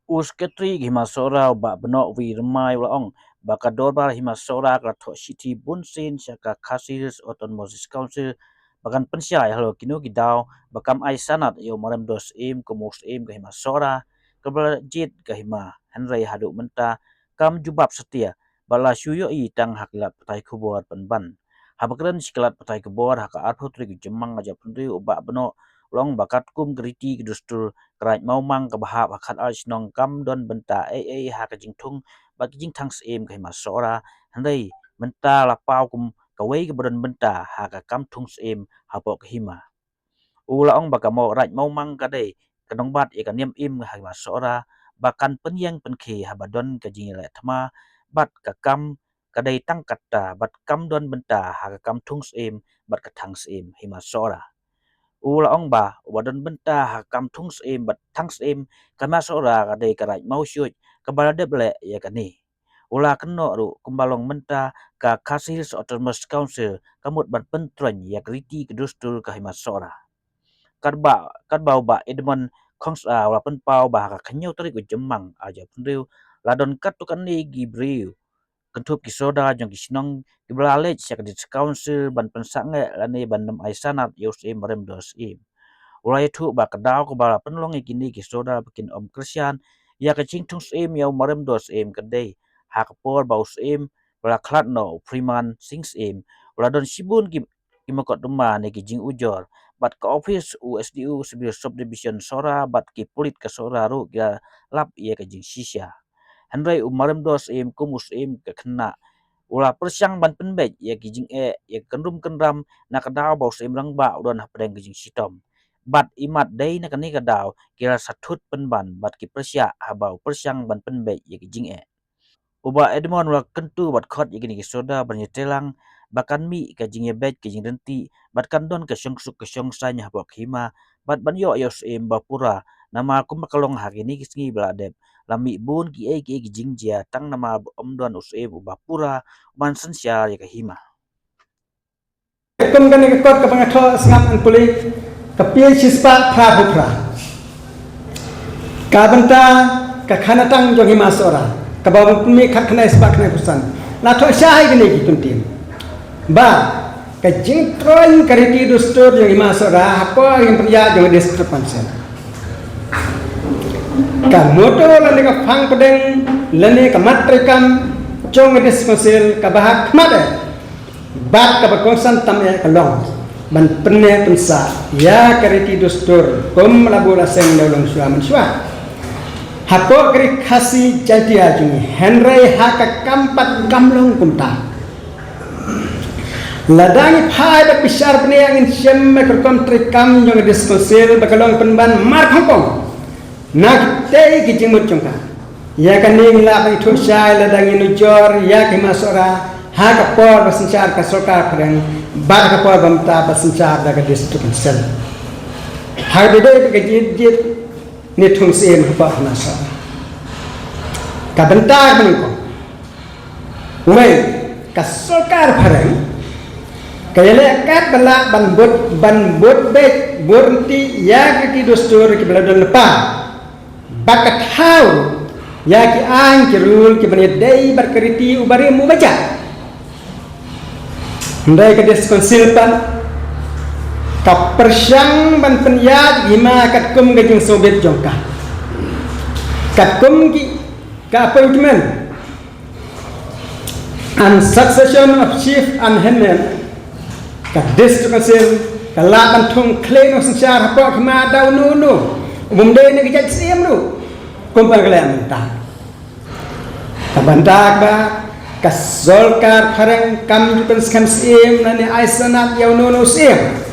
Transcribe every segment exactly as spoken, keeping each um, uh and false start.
U Secretary ka Hima Sohra, u Bah Bnoh V Rymbai, u la ong ba ka dorbar Hima Sohra ka la thoh shithi bun sien sha ka Khasi Hills Autonomous Council ba kan pynshai halor kino ki daw ba kam ai sanad ïa u Marem Dor Syiem kum u Syiem ka Hima Sohra kaba la jied ka hima, hynrei haduh mynta kam jubab satia bad la shu ïohi tang ha ki lad pathai khubor pynban. Haba kren sha ki lad pathai khubor ha ka arphew tarik u Jymmang ar hajar arphew hynriew, u Bah Bnoh u la ong ba katkum ka riti ka dustur, ka Raid Mawmang kaba hap ha khatar shnong kam don bynta ei ei ha ka jingthung bad ka jingthang syiem ka Hima Sohra, hynrei mynta la paw kum kawei kaba don bynta ha ka kam thung syiem hapoh ka hima. U la ong ba ka Maw-, Raid Mawmang ka dei ka nongbat ïa ka niam im ha Hima Sohra ba kan pynïeng pynkhie haba don ka jingïaleh thma bad ka kam ka dei tang kata bad kam don bynta ha ka kam thung syiem bad ka thang syiem Hima Sohra. U la ong ba uba don bynta ha ka kam thung syiem bad thang syiem ka Hima Sohra ka dei ka Raid Mawshuid kaba la dep leh ïa kane. U la kynnoh ruh kumba long mynta ka Khasi Hills Autonomous Council ka mut ban pyntroiñ ïa ka riti ka dustur ka Hima Sohra. Katba, katba u Bah Edmund Khongsar u la pynpaw ba ha ka khathynñiew tarik u Jymmang ar hajar arphew hynriew la don katto katne ki briew kynthup ki sordar jong ki shnong kiba la leit sha ka District Council ban pynsangeh lane ban nym ai sanad ïa u Syiem Marem Dor Syiem. U la ïathuh ba ka daw kaba la pynlong ïa kine ki sordar ba kin ym kyrshan ïa ka jingthung syiem ïa u Marem Dor Syiem ka dei ha ka por ba u Syiem ba la khlad noh, u Freeman Sing Syiem, u la don shibun ki, ki mokotduma ne ki jingujor bad ka ophis u S D O Civil Subdivision Sohra bad ki pulit ka Sohra ruh ki la lap ïa ka jingshisha. Hynrei u Marem Dor Syiem kum u Syiem ka khynnah u la pyrshang ban pynbeit ïa ki jingeh, ïa ka kynrum kynram na ka daw ba u Syiem Rangbah u don hapdeng ka jingshitom. Bad imat dei na kane ka daw ki la sa thut pynban bad ki pyrshah haba u pyrshang ban pynbeit ïa ki jingeh. U Bah Edmund u la kyntu bad khot ïa kine ki sordar ban ïatreilang ba kan mih ka jingïabeit ka jingryntih bad kan don ka shongsuk ka shongsaiñ hapoh ka hima bad ban ïoh ïa u Syiem ba pura, namar kumba ka long ha kine ki sngi ba la dep la mih bun kiei kiei ki jingjia tang namar ba ym don u Syiem uba pura ban synshar ïa ka hima. Kum kane ka kot kaba nga thoh sngap ngan pule, ka page shispah phra phew phra. Ka bynta ka khanatang jong Hima Sohra kaba mih khatkhyndai spah khyndai phew san, la thoh shai kine ki kyntien ba ka jingtroiñ ka riti dustur jong Hima Sohra hapoh ka jingpynïaid jong ka District Council. Ka motto lane ka phang pdeng lane ka mat treikam jong ka District Council kaba ha khmat eh bad kaba kongsan tam eh ka long ban pynneh pynsah ïa ka riti dustur kum la buh la seng da u longshuwa manshuwa hapoh ka ri Khasi Jaiñtia jong ngi, hynrei ha ka kam pat kam long kumta. Lada ngi phai bad bishar bniah ngin shem ïa ka rukom treikam jong ka District Council ba ka long pynban markhongpong na kitei ki jingmut jong ka. Ïa kane ngi lah ban ïathuh shai lada ngi nujor ïa ka Hima Sohra ha ka por ba synshar ka sorkar phareng bad ha ka por ba mynta ba synshar da ka District Council. Ha kaba ïadei bad ka jied jied ne thung syiem hapoh Hima Sohra, ka bynta kaba nyngkong, wei, ka sorkar phareng ka ïaleh katba lah ban bud, ban bud beit bud ryntih ïa ki riti dustur kiba la don lypa bad ka thaw ïa ki aiñ ki rule kiban ïadei bad ka riti uba rim uba jam. Hynrei ka District Council pat ka pyrshang ban pynïaid hima katkum ka jingsngewbit jong ka, katkum ki, ka appointment and succession of chief and headman. Ka District Council ka lah ban thung khlieh nongsynshar hapoh ka hima da uno uno u bym dei na ka jait syiem ruh, kumba ka leh mynta. Ka bynta kaba ka sorkar phareng kam ju pynskhem syiem lane ai sanad ïa uno uno u syiem.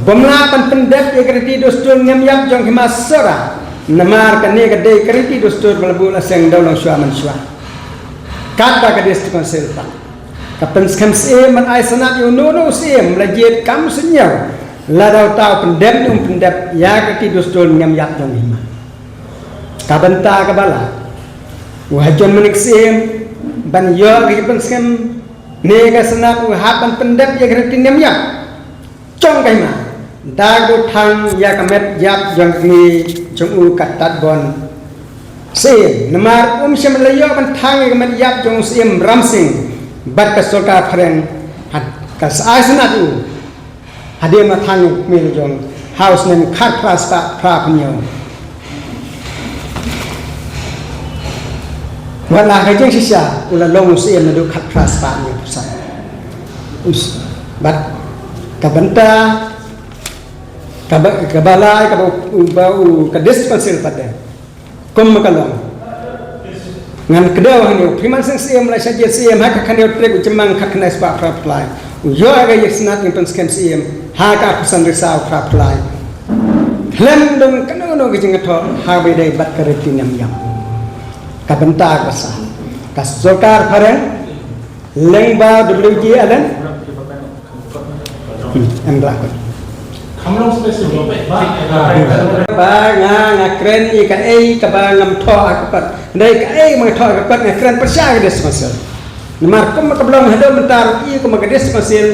Bym lah ban pyndep ïa ka riti dustur niam ïap jong Hima Sohra, namar kane ka dei ka riti dustur ba la buh la seng da u longshuwa manshuwa. Katba ka District Council pat ka pynskhem syiem ban ai sanad ïa uno uno u syiem, la jied kam sniaw lada uta u pyndep ne um pyndep ïa ka riti dustur niam ïap jong hima. Ka bynta kaba lah, u ha jon mynne ka syiem ban ïoh ka jingpynskhem ne ka sanad, u hap ban pyndep ïa ka riti niam ïap jong ka hima da kaba thang ïa ka met ïap jong ka kmie jong u, ka Tad Bon Syiem, namar um shym la ïoh ban thang ïa ka met ïap jong u Syiem Ram Singh bad ka sorkar phareng, ha ka ai sanad u hadien ba thang ïa u kmie la jong ha u snem khatphra spah phra phew hynñiew. Wat la ka jingshisha u la long u Syiem naduh khatphra spah hynñiew phew san. Us, bad ka bynta kaba, kaba lai kaba u, ba u ka District Council pat de kum ma ka long. Ngan kdew hangne u Phim Mansingh Syiem la shah jied Syiem ha ka khathynñiew tarik u Jymmang khatkhyndai spah phra phew lai. U ïoh ïa ka ïing sanad ïing pynskhem Syiem ha ka arphew san tarik saw phra phew lai. Khlem don kano kano ka jingïathoh ha kaba ïadei bad ka riti niam ïap. Ka bynta kaba sah, ka sorkar phareng lyngba W G Allen. Hmm, em ba la kot. Ba nga, nga kren ïa kaei kaba ngam thoh ha ka kot. Dei kaei ba nga thoh ha ka kot nga kren pyrshah ka District Council. Namar kum ka ba long haduh mynta ruh ïa kum ka District Council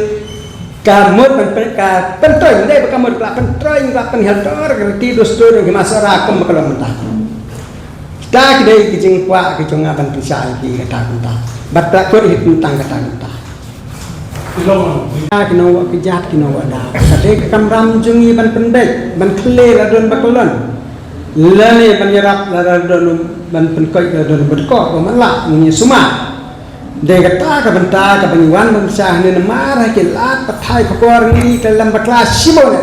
ka mut ban pyn-, ka pyntroi, dei ba ka mut ka la pyntroi, ka la pynhiar dor ka riti dustur jong ki Hima Sohra kum ka long mynta. Kita ki dei ki jingkwah ki jong nga ban pynshai ïa ki kata kata. Bad ka kut hi tang kata kata. Ki nongwah kjat, ki nongwah da. Ka dei ka kamram jong ngi ban pynbeit, ban khleh lada don ba kyllon. Lane ban ïarap lada don, ban pynkoit lada don ba dei ko, ba man la ngi sumar. Dei kata ka bynta kaba ngi wan ban pynshai hangne namar ha ki lad pathai khubor ngi ka lem bakla shibun.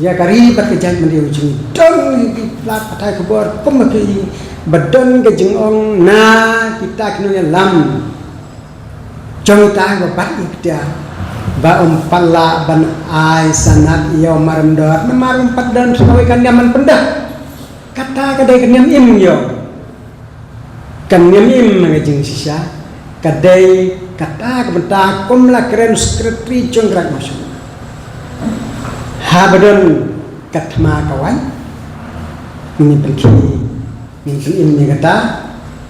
Ïa ka ri bad ka jaitbynriew jong ngi. Don ki lad pathai khubor kum ki ba don ka jingong na kita ki nongïalam jong kita ba bat ïa kita ba ym pat lah ban ai sanad ïa u Marwei Dor namar ym pat don sa kawei ka niam ban pyndah. Kata ka dei ka niam im ïa u. Ka niam im na ka jingshisha ka dei kata ka bynta kum la kren u secretary jong ka Raid Mawshynrut. Haba don ka thma ka waiñ, ngin pynkhih, ngin pynim ïa kata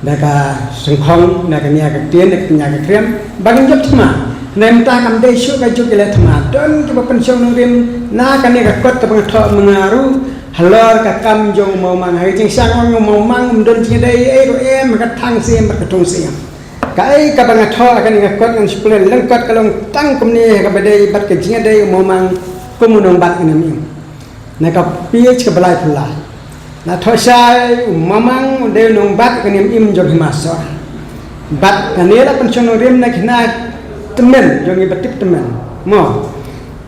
da ka sengkhong, da ka nia ka ktien, da ka tnia ka kriam ba ngin jop thma. Hynrei mynta kam dei shuh ka juk ïaleh thma. Don kiba pynshong nongrim na kane ka kot kaba nga thoh ma nga ruh. Halor ka kam jong u Mawmang, ha ka jingshang ong u Mawmang um don jingïadei ei ruh em ha ka thang Syiem bad ka thung Syiem. Kaei kaba nga thoh ha kane ka kot ngan shu pule lyngkot ka long tang kumne ha kaba dei bad ka jingïadei u Mawmang kum u nongbat ka niam im. Na ka page kaba laiphew lai la thoh shai u Mawmang u dei u nongbat ka niam im jong Hima Sohra. Bad kane la pynshong nongrim na ki khynnah tymmen jong ngi ba tip tymmen. Mo.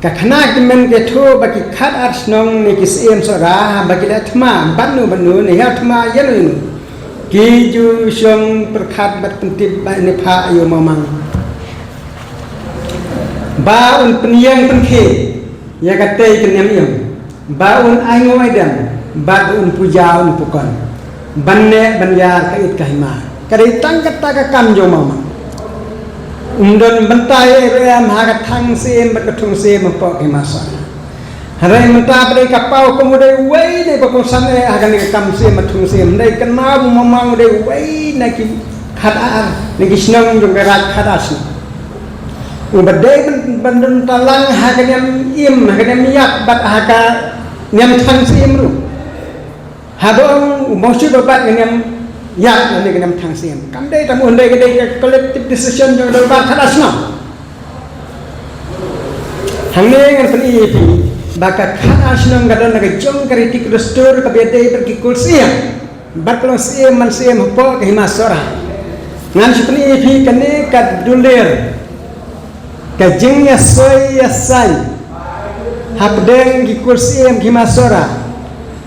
Ka khynnah tymmen ka ïathuh ba ki khatar shnong ne ki Syiem Sohra ba ki leh thma bad nu bad nu ne hiar thma ïa nu ïa nu, ki ju shong pyrkhat bad pyntip ba ne pha ïa u Mawmang ba un pynïeng pynkhie ïa katei ka niam im, ba un ai nguh ai dem bad un puja un pukon ban neh ban ïar ka it ka hima. Ka dei tang kata ka kam jong u Mawmang. Um don bynta ei ruh em ha ka thang Syiem bad ka thung Syiem hapoh ka Hima Sohra. Hynrei mynta ba dei ka paw kum u dei uwei na ba kongsan eh ha kane ka kam Syiem bad thung Syiem. Hynrei kynmaw ba u Mawmang u dei uwei na ki khatar, na ki shnong jong ka Raid Khatar Shnong. Uba dei ban, ban don talang ha ka niam im, ha ka niam ïap bad ha ka niam thang Syiem ruh. Haba ong u Mawshynrut ba bat ka niam ïap lane ka niam thang Syiem, kam dei tang u, hynrei ka dei ka collective decision jong ka Dorbar Khatar Shnong. Hangne ngan pyni ïa phi ba ka Khatar Shnong ka don la ka jong ka riti ka dustur kaba ïadei bad ki kur Syiem bad ka long Syiem man Syiem hapoh ka Hima Sohra. Ngan shu pyni ïa phi kane ka dulir. Ka jingïasoi ïasaiñ hapdeng ki kur Syiem ki Hima Sohra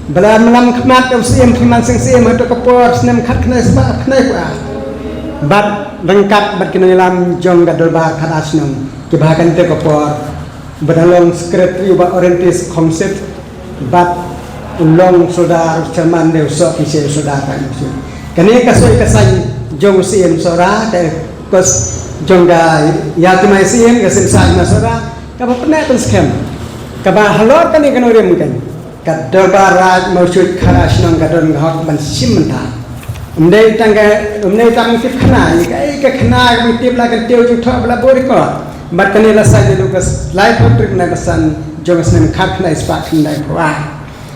ba la ïalam khmat da u Syiem Phim Mansingh Syiem ha kato ka por snem khatkhyndai spah khyndai phew ar bad ryngkat bad ki nongïalam jong ka Dorbar Khatar Shnong kiba ha kane ka por ba dang long secretary u Bah Orestes Khongsit bad u long sordar, u chairman dei u Soh Pynshai, u sordar ka Hima Sohra. Kane ka soi ka saiñ jong u Syiem Sohra, ka kos jong ka ïa tymmen Syiem, ka Syiem Sohra, kaba pynneh pynskhem. Kaba halor kane ka nongrim kane, ka Dorbar Raid Mawshynrut Khatar Shnong ka don ka hok ban shim bynta. Ym dei tang ka, ym dei tang tip khana, ïa kaei ka khana ka tip la ka tip jingthoh ba la buh record. Bad kane la saiñ naduh ka laiphew tarik na ka san jong ka snem khatkhyndai spah khyndai phew ar.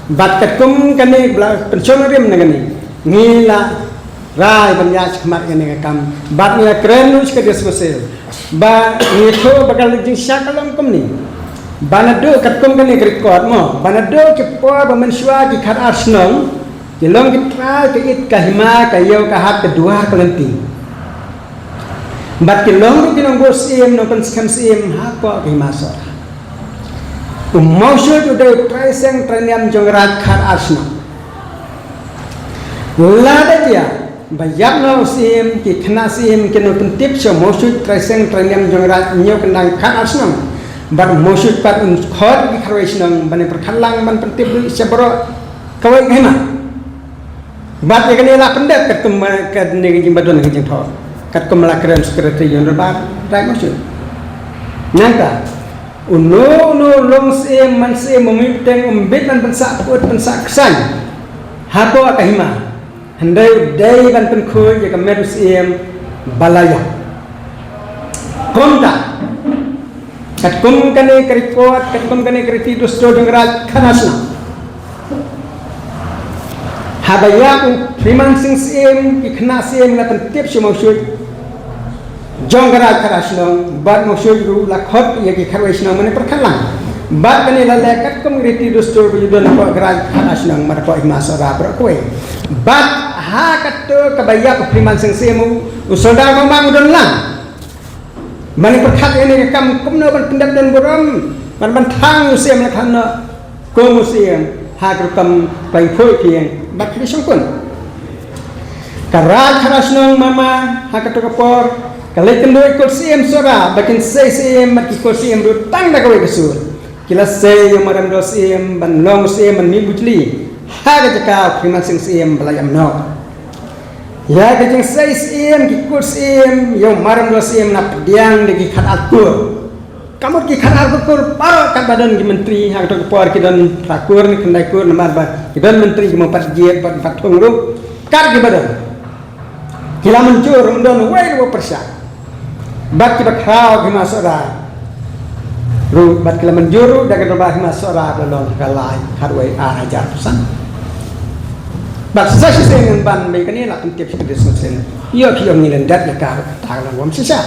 Bad katkum kane ba la pynshong nongrim na kane, Ngi la rai ban ïaid shakhmat ïa kane ka kam bad ngi la kren noh sha ka District Council ba ngi ïathuh ba ka jingshah ka long kumne. Ba naduh katkum kane ka record mo, ba naduh ki por ba mynshuwa ki khatar shnong ki long ki trai ka it ka hima, ka ïew ka hat, ka duwar ka lynti. Bad ki long ruh ki nongbud syiem, nongpynskhem syiem hapoh ka hima Sohra. U Mawshuit u dei u trai seng trai niam jong Raij khatar shnong. Lada jia ba ïap noh u syiem, ki khynnah syiem kin nang pyntip sha u Mawshuit trai seng trai niam jong Raij hynñiew kyndang khatar shnong. Bad u Mawshuit pat un khot ki kharwei shnong ban ïa pyrkhat lang ban pyntip ruh sha baroh kawei ka hima. Bad ïa kane la pyndep katkum, eh, kane ka jingba don ka jingthoh. Katkum la kren Secretary jong u Dorbar Raij Mawshuit. Nangta uno uno u long syiem, man syiem, u mih bteng, um bit ban pynsah pud pynsah ksain hapoh ka hima. Hynrei u dei ban pynkhuid ïa ka met u syiem ba la ïap. Kumta katkum kane ka record, katkum kane ka riti dustur jong ka Raij khatar shnong, haba ïap u Freeman Singh Syiem, ki khynnah syiem la pyntip sha u Mawshuit jong ka Raij khatar shnong, bad u Mawshuit ruh la khot ïa ki kharwei shnong ban ïa pyrkhat lang. Bad kane la leh katkum ka riti dustur ba ju don hapoh ka Raij khatar shnong, bad hapoh hima Sohra baroh kawei. Bad ha kato kaba ïap u Freeman Singh Syiem, u Sordar Mawmang u don lang ban ïa pyrkhat ïa kane ka kam kumno ban pyndep don burom, ban, ban thang u syiem na khan noh kum u syiem ha ka rukom pynphuid pynïeng bad pynshongkun. Ka Raij khatar shnong mama ha kato ka por ka leit kynduh ïa ki kur syiem Sohra ba kin sei syiem bad ki kur syiem ruh tang da kawei ka sur. Ki la sei ïa u Maramdor Syiem ban long u syiem ban mih bujli ha ka jaka u Freeman Singh Syiem ba la ïap noh. Ïa ka jingsei syiem, ki kur syiem ïa u Maramdor Syiem la pdiang da ki khatar kur. Ka mut ki khatar kur, kur baroh katba don ki myntri ha kato ka por ki don phra kur ne khyndai kur, namar ba ki don myntri ki mut pat jied, pat, pat thung ruh. Kat kiba don ki la mynjur, ym don uwei ruh uba pyrshah. Bad kiba khraw ki hima Sohra ruh, bad ki la mynjur ruh da ka dorbar hima Sohra ba la long ha ka lai khatwei ar hajar arphew san. Bad sa shisien ngan ban ba ïa kane la pyntip sha ka District Council. Ïoh ki ïoh ngi lyndet ïa ka ruh, kata ka long wam shisha.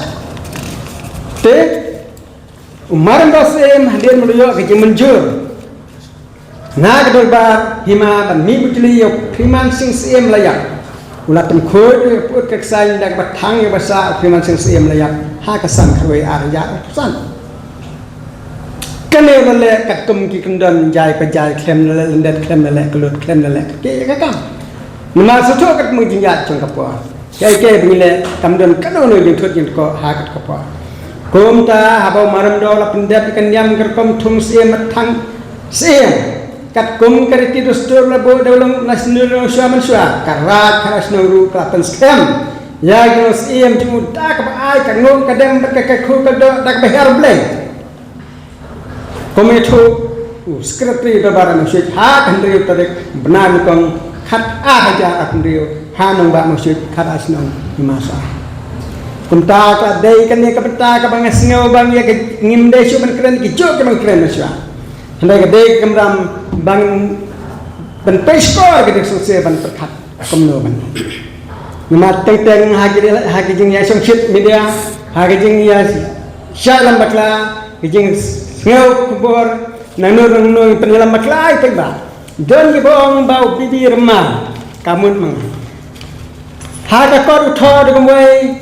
Te u Maramdor Syiem hadien ba la ïoh ka jingmynjur na ka dorbar hima ban mih bujli ïa u Freeman Singh Syiem la ïap, u la pynkhuid ïa ka pud ka ksain da kaba thang ïa ka basa u Freeman Singh Syiem la ïap ha ka san khatwei ar hajar arphew san. Kane la leh katkum ki kyndon jai pa jai, khlem la leh lyndet, khlem la leh kyllut, khlem la leh kyrkieh ïa ka kam. Namar shuh katkum ka jingïaid jong ka por, kaei kaei ba ngi leh kam don kano kano jingthut jingtkoh ha kato ka por. Kumta haba u Maramdor la pyndep ïa ka niam ka rukom thung syiem bad thang syiem katkum ka riti dustur la buh da u long na shnong shuwa man shuwa, ka Raij khatar shnong ruh ka la pynskhem ïa ki nongsyiem jong u da kaba ai ka nguh ka dem bad ka, ka khuid ka doh da kaba hiar Blei. Kum ïathuh u Secretary Dorbar Mawshuit, ha ka hynriew tarik bnai Nyngkong khat ar hajar arphew hynriew ha nongbah Mawshuit khatar shnong hima Sohra. Kumta ka dei kane ka bynta kaba nga sngew ba ngi ïa ka ngim dei shuh ban kren ki juh ki ban kren mynshuwa. Hynrei ka dei ka kamram ban, ban pynshkor ka District Council ban pyrkhat kumno ban. Namar teng teng ha ki, ha ki jingïashongshit media, ha ki jingïashah lam bakla, ki jingsngew khubor nangno nangno pynïalam bakla ïa pynbah. Don kiba ong ba u Bibi Rymma ka mut ma nga. Ha ka kot u thoh da kumwei,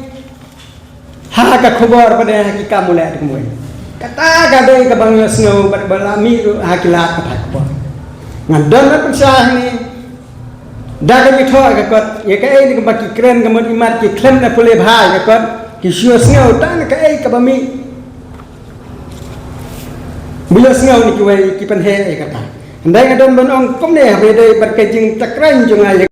ha ka khubor pat de ha ki kam u leh da kumwei. Kata ka dei kaba nga sngew bad ba la mih ruh ha ki lad pathai khubor. Nga don ban pynshai hangne da ka jingthoh ïa ka kot, ïa kaei kaba ki kren ka mut imat ki khlem da pule bha ïa ka kot, ki shu ïohsngew tang da kaei kaba mih. Ba ïohsngew na kiwei ki pynheh ïa kata. Hynrei nga don ban ong kumne, haba ïadei bad ka jingtakren jong nga ïa